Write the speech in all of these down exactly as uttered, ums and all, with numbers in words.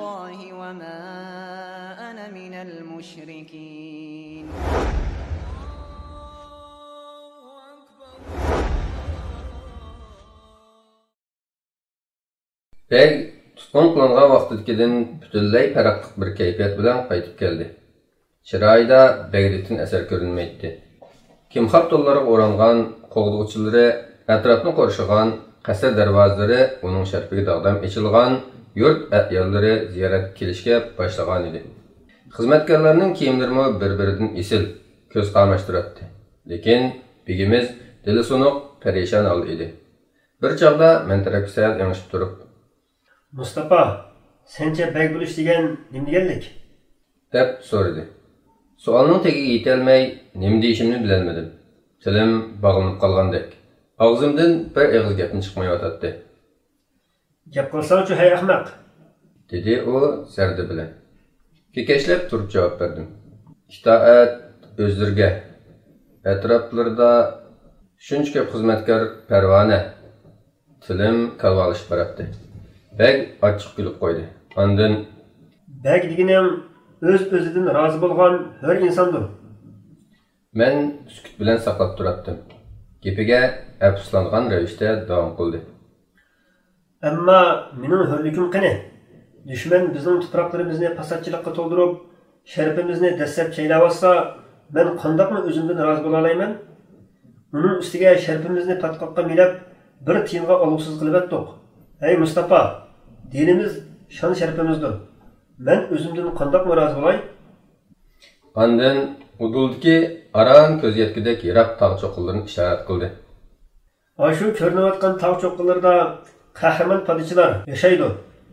الله وما أنا من المشركين. بەگ تۇتقۇن قىلىنغان ۋاقتىدىكىدىن پۈتۈنلەي پەرقلىق بىر كەيپىيات بىلەن قايتىپ كەلدى. چىرايىدا بەگلىكتىن ئەسەر كۆرۈنمەيتتى. كىمخاب تونلارغا ئورانغان قوغدىغۇچىلىرى، ئەتراپنى قورشىغان قەسىر دەرۋازىلىرى ئۇنىڭ شەرىپىگە داغدام ئېچىلغان، يۇرت ئەھيالىرى زىيارەتكە كېلىشكە باشلىغانىدى. خىزمەتكارلارنىڭ كىيىملىرىمۇ بىر-بىرىدىن ئېسىل، كۆز قاماشتۇراتتى. لېكىن بېگىمىز دىلى سۇنۇق، پەرىشان ھالدا ئىدى. بىر چاغدا مەن تەرەپكە سەل ئېڭىشىپ تۇرۇپ، مۇستاپا، سەنچە بەگ بولۇش دېگەن نېمە دېگەنلىك؟ دەپ سورىدى. سوئالنىڭ تېگىگە يېتەلمەي، نېمە دېيىشىمنى بىلەلمىدىم. تىلىم باغلىنىپ قالغاندەك، ئاغزىمدىن بىر ئېغىز گەپمۇ چىقمايۋاتاتتى. گەپ قىلساڭچۇ، ھەي ئەخمەق! دېدى ئۇ زەردە بىلەن. كېكەچلەپ تۇرۇپ جاۋاب بەردىم. ئىتائەت ئۆزلىرىگە، ئەتراپلىرىدا شۇنچە كۆپ خىزمەتكار پەرۋانە. تىلىم كالۋالىشىپ باراتتى. بەگ ئاچچىق كۈلۈپ قويدى. ئاندىن، بەگ دېگىنىڭ ئۆز-ئۆزىدىن رازى بولغان ھۆر ئىنساندۇر. مەن سۈكۈت بىلەن ساقلاپ تۇراتتىم. گېپىگە ئەپسۇسلانغان رەۋىشتە داۋام قىلدى. ئەمما مېنىڭ ھۆرلۈكۈم قېنى؟ دۈشمەن بىزنىڭ تۇپراقلىرىمىزنى پاساتچىلىققا تولدۇرۇپ، شەرىپىمىزنى دەسسەپ چەيلەۋاتسا، مەن قانداقمۇ ئۆزۈمدىن رازى بولالايمەن؟ ئۇنىڭ ئۈستىگە شەرىپىمىزنى پاتقاققا مىلەپ، بىر تىيىنغا ئالغۇسىز قىلىۋەتتۇق. ھەي مۇستاپا، دىنىمىز شان-شەرىپىمىزدۇر. مەن ئۆزۈمدىن قانداقمۇ رازى بولاي؟ ئاندىن ئۇدۇلدىكى ئاران كۆز يەتكۈدەك يىراق تاغ چوققىلىرىنى ئىشارەت قىلدى. ئاشۇ كۆرۈنۈۋاتقان تاغ چوققىلىرىدا قەھرىمان پادىچىلار ياشايدۇ.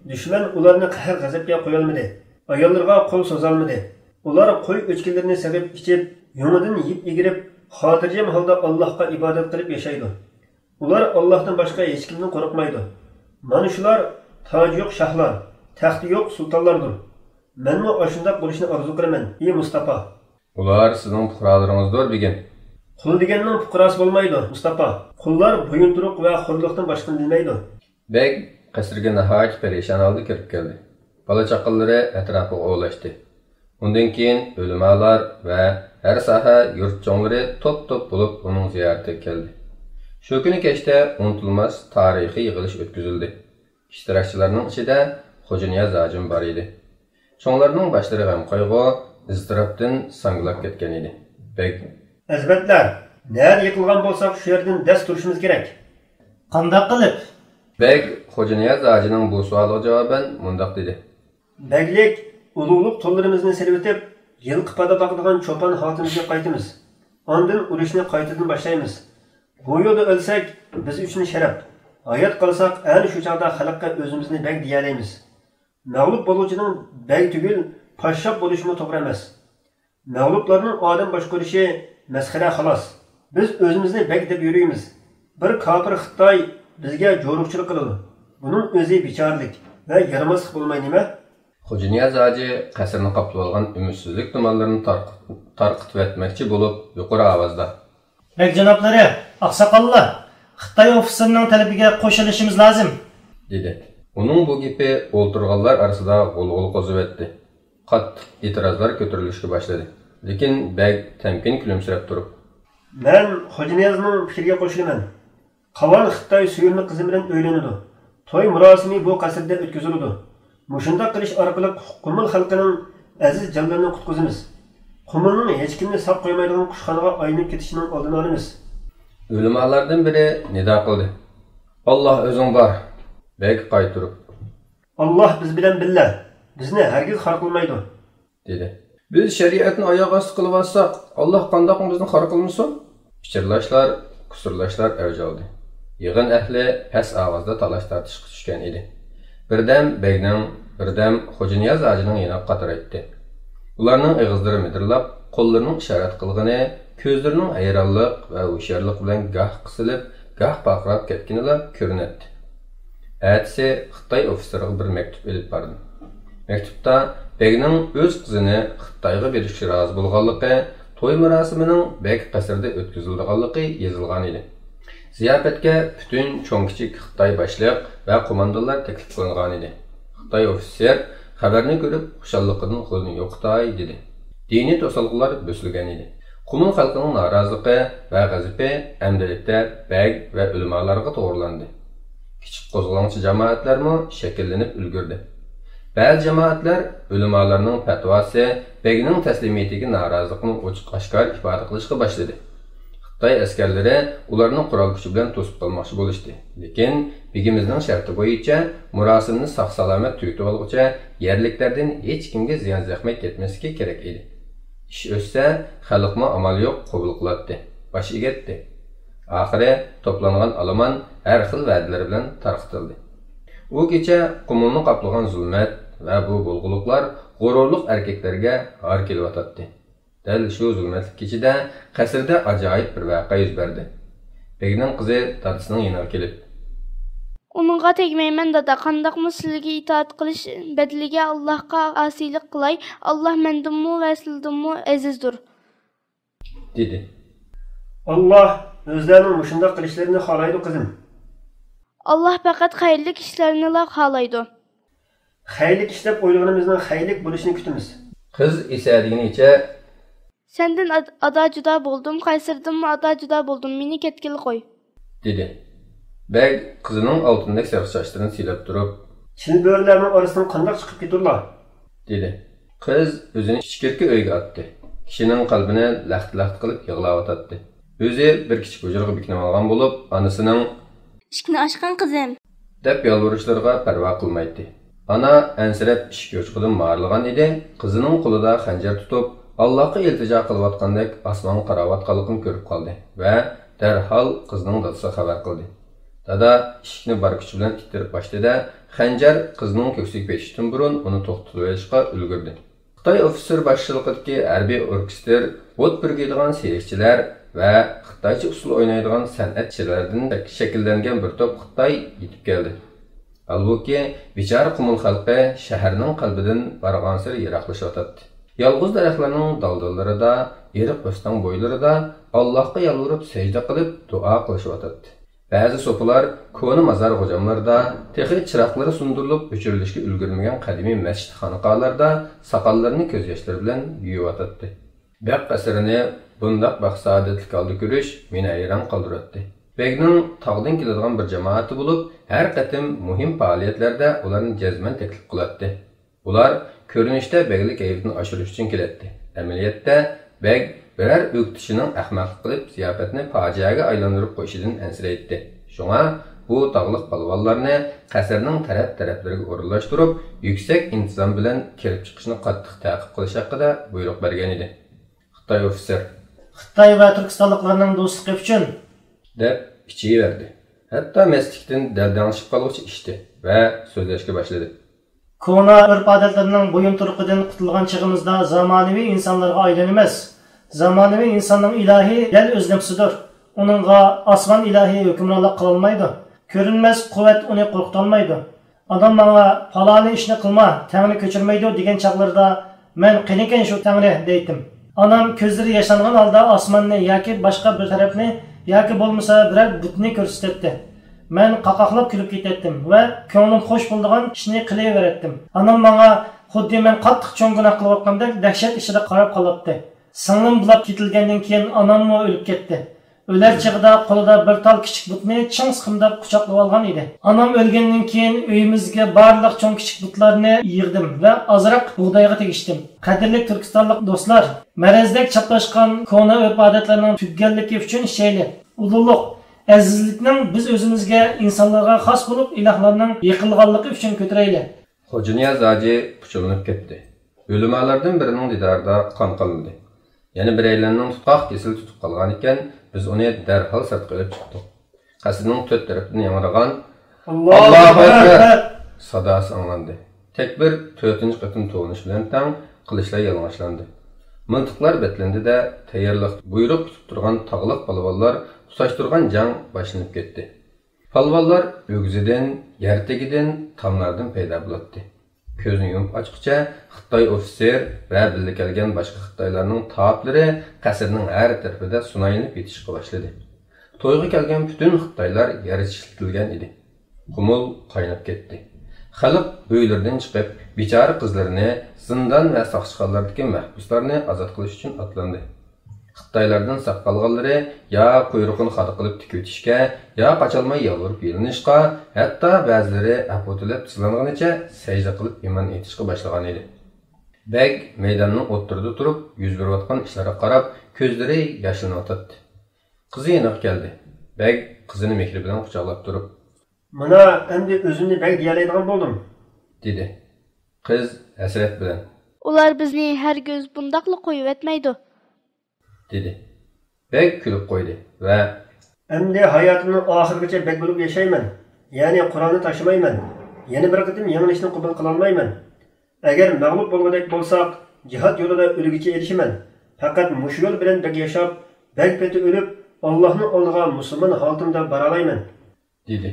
دۈشمەن ئۇلارنى قەھەر-غەزەپكە قويالمىدى. ئاياللىرىغا قول سوزالمىدى. ئۇلار قوي ئۆچكىلىرىنى سېغىپ ئىچىپ، يۇڭىدىن يىپ ئېگىرىپ، خاتىرجەم ھالدا ئاللاھقا ئىبادەت قىلىپ ياشايدۇ. ئۇلار ئاللاھتىن باشقا ھېچكىمدىن قورقمايدۇ. مانا شۇلار تاجى يوق شاھلار، تەختى يوق سۇلتانلاردۇر. مەنمۇ ئاشۇنداق بولۇشنى ئارزۇ قىلىمەن، ئى مۇستاپا! ئۇلار سىزنىڭ پۇقرالىرىڭىزدۇر، بېگىم. قۇل دېگەننىڭ پۇقراسى بولمايدۇ، مۇستاپا. قۇللار بويۇنتۇرۇق ۋە خورلۇقتىن باشقىنى بىلمەيدۇ. بەگ قەسىرگە ناھايىتى پەرىشان ھالدا كىرىپ كەلدى. بالا-چاقىلىرى ئەتراپىغا ئولاشتى. ئۇندىن كېيىن ئۆلىمالار ۋە ھەر ساھە يۇرت چوڭلىرى توپ-توپ بولۇپ ئۇنىڭ زىيارىتىگە كەلدى. شۇ كۈنى كەچتە ئۇنتۇلماس تارىخىي يىغىلىش ئۆتكۈزۈلدى. ئىشتىراكچىلارنىڭ ئىچىدە خوجانىياز ھاجىمۇ بار ئىدى. چوڭلارنىڭ باشلىرى غەم-قايغۇ، ئىزتىراپتىن ساڭگىلاپ كەتكەن ئىدى. بەگ، ئەزىمەتلەر، نەدە يىقىلغان بولساق، شۇ يەردىن دەس تۇرۇشىمىز كېرەك. قانداق قىلىپ؟ بەگ خوجانىياز ھاجىنىڭ بۇ سوئالىغا جاۋابەن مۇنداق دېدى. بەگلىك، ئۇلۇغلۇق تونلىرىمىزنى سېلىۋېتىپ، يىلقى پادا باقىدىغان چوپان ھالىتىمىزگە قايتىمىز. ئاندىن ئۇرۇشنى قايتىدىن باشلايمىز. بۇ يولدا ئۆلسەك، بىز ئۈچۈن شەرەپ. ھايات قالساق، ئەنە شۇ چاغدا خەلققە ئۆزىمىزنى بەگ دېيەلەيمىز. مەغلۇپ بولغۇچىنىڭ بەگ تۈگۈل، پاششاپ بولۇشىمۇ توغرا ئەمەس. مەغلۇپلارنىڭ ئادەم باشقۇرۇشى مەسخىرە، خالاس. بىز ئۆزىمىزنى بەگ دەپ يۈرىمىز. بىر كاپىر خىتاي بىزگە جورۇقچىلىق قىلىدۇ. بۇنىڭ ئۆزى بىچارىلىك ۋە يارىماسلىق بولماي نېمە؟ خوجانىياز ھاجى قەسىرنى قاپلىۋالغان ئۈمىدسىزلىك تۇمانلىرىنى تارق-، تارقىتىۋەتمەكچى بولۇپ، يۇقىرى ئاۋازدا، بەگ جانابلىرى، ئاقساقاللار، خىتاي ئوفىتسېرىنىڭ تەلىپىگە قوشۇلۇشىمىز لازىم، دېدى. ئۇنىڭ بۇ گېپى ئولتۇرغانلار ئارىسىدا غۇلغۇلا قوزۇۋەتتى. قاتتىق ئېتىرازلار كۆتۈرۈلۈشكە باشلىدى. لېكىن بەگ تەمكىن كۈلۈمسىرەپ تۇرۇپ، مەن خوجانىيازنىڭ پىكرىگە قوشۇلىمەن. قاۋان خىتاي سۆيۈملۈك قىزى بىلەن ئۆيلىنىدۇ. توي مۇراسىمى بۇ قەسىردە ئۆتكۈزۈلىدۇ. مۇشۇنداق قىلىش ئارقىلىق قۇمۇل خەلقىنىڭ ئەزىز جانلىرىنى قۇتقۇزىمىز. قۇمۇلنىڭ ھېچكىمنى ساق قويمايدىغان قۇشخانىغا ئايلىنىپ كېتىشىنىڭ ئالدىنى ئالىمىز. ئۆلىمالاردىن بىرى نىدا قىلدى. ئاللاھ ئۆزۈڭ بار. بەگ قايتۇرۇپ، ئاللاھ بىز بىلەن بىللە، بىزنى ھەرگىز خار قىلمايدۇ، دېدى. بىز شەرىئەتنى ئاياغ ئاستى قىلىۋاتساق، ئاللاھ قانداقمۇ بىزنى خار قىلمىسۇن؟ پىچىرلاشلار، قۇسۇرلاشلار ئەۋج ئالدى. يىغىن ئەھلى پەس ئاۋازدا تالاش-تارتىشقا چۈشكەن ئىدى. بىردەم بەگنىڭ، بىردەم خوجانىياز ھاجىنىڭ يېنىغا قاترايتتى. ئۇلارنىڭ ئېغىزلىرى مىدىرلاپ، قوللىرىنىڭ ئىشارەت قىلغىنى، كۆزلىرىنىڭ ھەيرانلىق ۋە ھوشيارلىق بىلەن گاھ قىسىلىپ، گاھ پارقىراپ كەتكىنىلا كۆرۈنەتتى. ئەتىسى خىتاي ئوفىتسېرىغا بىر مەكتۇپ ئېلىپ باردىم. مەكتۇپتا بەگنىڭ ئۆز قىزىنى خىتايغا بېرىشكە رازى بولغانلىقى، توي مۇراسىمىنىڭ بەگ قەسرىدە ئۆتكۈزۈلىدىغانلىقى يېزىلغانىدى. زىياپەتكە پۈتۈن چوڭ-كىچىك خىتاي باشلىق ۋە قوماندانلار تەكلىپ قىلىنغانىدى. خىتاي ئوفىتسېر خەۋەرنى كۆرۈپ، خۇشاللىقىدىن قولىنى يوقىتاي دېدى. دىنىي توسالغۇلار بۆسۈلگەن ئىدى. قۇمۇل خەلقىنىڭ نارازىلىقى ۋە غەزىپى ئەمدىلىكتە بەگ ۋە ئۆلىمالارغا توغرىلاندى. كىچىك قوزغىلاڭچى جامائەتلەرمۇ شەكىللىنىپ ئۈلگۈردى. بەزى جامائەتلەر ئۆلىمالارنىڭ پەتىۋاسى، بەگنىڭ تەسلىمىيىتىگە نارازىلىقىنى ئوچۇق-ئاشكارا ئىپادە قىلىشقا باشلىدى. خىتاي ئەسكەرلىرى ئۇلارنى قورال كۈچى بىلەن توسۇپ قالماقچى بولۇشتى. لېكىن بېگىمىزنىڭ شەرتى بويىچە مۇراسىمنى ساق-سالامەت تۈگىتىۋالغۇچە يەرلىكلەردىن ھېچكىمگە زىيان-زەخمەت يەتمەسلىكى كېرەك ئىدى. ئىش ئۆتسە، خەلقمۇ ئامال يوق قوبۇل قىلاتتى، باش ئېگەتتى. ئاخىرى توپلانغان ئالىمان ھەر خىل ۋەدىلەر بىلەن تارقىتىلدى. ئۇ كېچە قۇمۇلنى قاپلىغان زۇلمەت ۋە بۇ بۇلغىلىقلار غۇرۇرلۇق ئەركەكلەرگە ھار كېلىۋاتاتتى. دەل شۇ زۇلمەتلىك كېچىدە قەسىردە ئاجايىپ بىر ۋەقە يۈز بەردى. بېگنىڭ قىزى دادىسىنىڭ يېنىغا كېلىپ، ئۇنىڭغا تەگمەيمەن، دادا. قانداقمۇ سىلىگە ئىتائەت قىلىش بەدىلىگە ئاللاھقا ئاسىيلىق قىلاي؟ ئاللاھ مەندىنمۇ ۋە سىلىدىنمۇ ئەزىزدۇر. دېدى. ئاللاھ ئۆزلەرنىڭ مۇشۇنداق قىلىشلىرىنى خالايدۇ، قىزىم. ئاللاھ پەقەت خەيرلىك ئىشلارنىلا خالايدۇ. خەيرلىك ئىش دەپ ئويلىغىنىمىزنىڭ خەيرلىك بولۇشىنى كۈتىمىز. قىز ئېسەدىگىنىچە، سەندىن ئاد-، ئادا جۇدا بولدۇم، قەيسەردىنمۇ ئادا جۇدا بولدۇم، مېنى كەتكىلى قوي. دېدى. بەگ قىزىنىڭ ئالتۇندەك سېرىق چاچلىرىنى سىيلاپ تۇرۇپ، چىل بۆرىلەرنىڭ ئارىسىدىن قانداق چىقىپ كېتىدۇ؟ دېدى. قىز ئۆزىنى ئىچكىرىكى ئۆيگە ئاتتى. كىشىنىڭ قەلبىنى لەختە-لەختە قىلىپ يىغلاۋاتاتتى. ئۆزى بىر كىچىك ھۇجرىغا بېكىنىۋالغان بولۇپ، ئانىسىنىڭ، ئىشىكنى ئاچقىن، قىزىم. دەپ يالۋۇرۇشلىرىغا پەرۋا قىلمايتتى. ئانا ئەنسىرەپ ئىشىك يوچۇقىدىن مارىلىغان ئىدى، قىزىنىڭ قولىدا خەنجەر تۇتۇپ، ئاللاھقا ئىلتىجا قىلىۋاتقاندەك ئاسمانغا قاراۋاتقانلىقىنى كۆرۈپ قالدى ۋە دەرھال قىزنىڭ دادىسىغا خەۋەر قىلدى. دادا ئىشىكنى بار كۈچى بىلەن ئىتتىرىپ ئاچتى-دە، خەنجەر قىزنىڭ كۆكسىگە پېتىشتىن بۇرۇن ئۇنى توختىتىۋېلىشقا ئۈلگۈردى. خىتاي ئوفىتسېر باشچىلىقىدىكى ھەربىي ئوركېستىر، ئوت پۈركەيدىغان سېرىقچىلار ۋە خىتايچە ئۇسسۇل ئوينايدىغان سەنئەتچىلەردىن شەكىللەنگەن بىر توپ خىتاي يېتىپ كەلدى. ھالبۇكى، بىچارە قۇمۇل خەلقى شەھەرنىڭ قەلبىدىن بارغانسېرى يىراقلىشىۋاتاتتى. يالغۇز دەرەخلەرنىڭ دالدىلىرىدا، ئېرىق ئۆستەڭ بويلىرىدا ئاللاھقا يالۋۇرۇپ سەجدە قىلىپ دۇئا قىلىشىۋاتاتتى. بەزى سوپىلار كونا مازار غوجاملىرىدا، تېخى چىراغلىرى سۇندۇرۇلۇپ ئۆچۈرۈلۈشكە ئۈلگۈرمىگەن قەدىمىي مەسچىت خانىقالاردا ساقاللىرىنى كۆز ياشلىرى بىلەن يۇيۇۋاتاتتى. بەگ قەسرىنى بۇنداق بەخت-سائادەتلىك ھالدا كۆرۈش مېنى ھەيران قالدۇراتتى. بەگنىڭ تاغدىن كېلىدىغان بىر جامائىتى بولۇپ، ھەر قېتىم مۇھىم پائالىيەتلەردە ئۇلارنى جەزمەن تەكلىپ قىلاتتى. ئۇلار كۆرۈنۈشتە بەگلىك ھەيۋىتىنى ئاشۇرۇش ئۈچۈن كېلەتتى. ئەمەلىيەتتە، بەگ بىرەر ئۆكتىچىنىڭ ئەخمەقلىق قىلىپ، زىياپەتنى پاجىئەگە ئايلاندۇرۇپ قويۇشىدىن ئەنسىرەيتتى. شۇڭا ئۇ تاغلىق پالۋانلارنى قەسىرنىڭ تەرەپ-تەرەپلىرىگە ئورۇنلاشتۇرۇپ، يۈكسەك ئىنتىزام بىلەن كىرىپ چىقىشنى قاتتىق تەقىب قىلىش ھەققىدە بۇيرۇق بەرگەنىدى. خىتاي ئوفىتسېر، خىتاي ۋە تۈركىستانلىقلارنىڭ دوستلۇقى ئۈچۈن، دەپ ئىچىۋەردى. ھەتتا مەستلىكتىن دەلدەڭشىپ قالغۇچە ئىچتى ۋە سۆزلەشكە باشلىدى. كونا ئۆرپ-ئادەتلەرنىڭ بويۇنتۇرۇقىدىن قۇتۇلغان چېغىمىزدا زامانىۋى ئىنسانلارغا ئايلىنىمىز. زامانىۋى ئىنساننىڭ ئىلاھى دەل ئۆز نەپسىدۇر. ئۇنىڭغا ئاسمان ئىلاھى ھۆكۈمرانلىق قىلالمايدۇ. كۆرۈنمەس قۇۋۋەت ئۇنى قورقۇتالمايدۇ. ئانام ماڭا، «پالانى ئىشنى قىلما، تەڭرى كۆچۈرمەيدۇ» دېگەن چاغلىرىدا، مەن، «قېنىكەن شۇ تەڭرى؟» دەيتتىم. ئانام كۆزلىرى ياشانغان ھالدا ئاسماننى ياكى باشقا بىر تەرەپنى ياكى بولمىسا بىرەر بۇتنى كۆرسىتەتتى. مەن قاقاقلاپ كۈلۈپ كېتەتتىم ۋە كۆڭلۈم خوش بولىدىغان ئىشنى قىلىۋېرەتتىم. ئانام ماڭا خۇددى مەن قاتتىق چوڭ گۇناھ قىلىۋاتقاندەك دەھشەت ئىچىدە قاراپ قالاتتى. سىڭلىم بۇلاپ كېتىلگەندىن كېيىن ئاناممۇ ئۆلۈپ كەتتى. ئۆلەر چېغىدا قولىدا بىر تال كىچىك بۇتنى چىڭ سىقىمداپ قۇچاقلىۋالغان ئىدى. ئانام ئۆلگەندىن كېيىن ئۆيىمىزگە بارلىق چوڭ كىچىك بۇتلارنى يىغدىم ۋە ئازراق بۇغدايغا تېگىشتىم. قەدىرلىك تۈركىستانلىق دوستلار، مەرەزدەك چاپلاشقان كونا ئۆرپ-ئادەتلەرنىڭ تۈگىگەنلىكى ئۈچۈن ئىچەيلى. ئۇلۇغلۇق، ئەزىزلىكنىڭ بىز ئۆزىمىزگە، ئىنسانلارغا خاس بولۇپ، ئىلاھلارنىڭ يېقىنلىغانلىقى ئۈچۈن كۆتۈرەيلى. خوجانىياز ھاجى پۇچۇلىنىپ كەتتى. ئۆلىمالىردىن بىرىنىڭ دىدارىدا قان قالمىدى. يەنە بىرەيلەننىڭ تۇتقاق كېسىلى تۇتۇپ قالغانىكەن، بىز ئۇنى دەرھال سىرتقا ئېلىپ چىقتۇق. قەسىرنىڭ تۆت تەرىپىدىن ياڭرىغان، «ئاللاھۇ ئەكبەر!» ساداسى ئاڭلاندى. تەكبىر تۆتىنچى قېتىم توۋلىنىش بىلەن تەڭ قىلىچلار يالىڭاچلاندى. مىلتىقلار بەتلەندى-دە، تەييارلىق، بۇيرۇق كۈتۈپ تۇرغان تاغلىق پالۋانلار تۇتاشتۇرغان جەڭ باشلىنىپ كەتتى. پالۋانلار ئۆگزىدىن، يەر تېگىدىن، تاملاردىن پەيدا بولاتتى. كۆزنى يۇمۇپ ئاچقۇچە خىتاي ئوفىتسېر ۋە بىللە كەلگەن باشقا خىتايلارنىڭ تاۋاپلىرى قەسىرنىڭ ھەر تەرىپىدە سۇنايلىنىپ يېتىشقا باشلىدى. تويغا كەلگەن پۈتۈن خىتايلار يەر چىشلىتىلگەن ئىدى. قۇمۇل قايناپ كەتتى. خەلق ئۆيلىرىدىن چىقىپ، بىچارە قىزلىرىنى، زىندان ۋە ساقچىخانىلاردىكى مەھبۇسلارنى ئازاد قىلىش ئۈچۈن ئاتلاندى. خىتايلاردىن ساق قالغانلىرى يا قۇيرۇقىنى خادا قىلىپ تىكىۋېتىشكە، يا قاچالماي يالۋۇرۇپ يېلىنىشقا، ھەتتا بەزىلىرى ئەپۇ تىلەپ تىزلانغىنىچە سەجدە قىلىپ ئىمان ئېيتىشقا باشلىغانىدى. بەگ مەيداننىڭ ئوتتۇرىدا تۇرۇپ، يۈز بېرىۋاتقان ئىشلارغا قاراپ، كۆزلىرى ياشلىنىۋاتاتتى. قىزى يېنىغا كەلدى. بەگ قىزىنى مېھرى بىلەن قۇچاقلاپ تۇرۇپ، مانا، ئەمدى ئۆزۈمنى بەگ دېيەلەيدىغان بولدۇم، دېدى. قىز ھەسرەت بىلەن، ئۇلار بىزنى ھەرگىز بۇنداقلا قويۇۋەتمەيدۇ، دېدى. بەگ كۈلۈپ قويدى ۋە، ئەمدى ھاياتىمنىڭ ئاخىرىغىچە بەگ بولۇپ ياشايمەن، يەنى قورالنى تاشلىمايمەن، يەنە بىر قېتىم يېڭىلىشنى قوبۇل قىلالمايمەن. ئەگەر مەغلۇپ بولغۇدەك بولساق، جىھاد يولىدا ئۆلگۈچە ئېلىشىمەن. پەقەت مۇشۇ يول بىلەن بەگ ياشاپ، بەگ پېتى ئۆلۈپ، ئاللاھنىڭ ئالدىغا مۇسۇلمان ھالىتىمدە بارالايمەن، دېدى.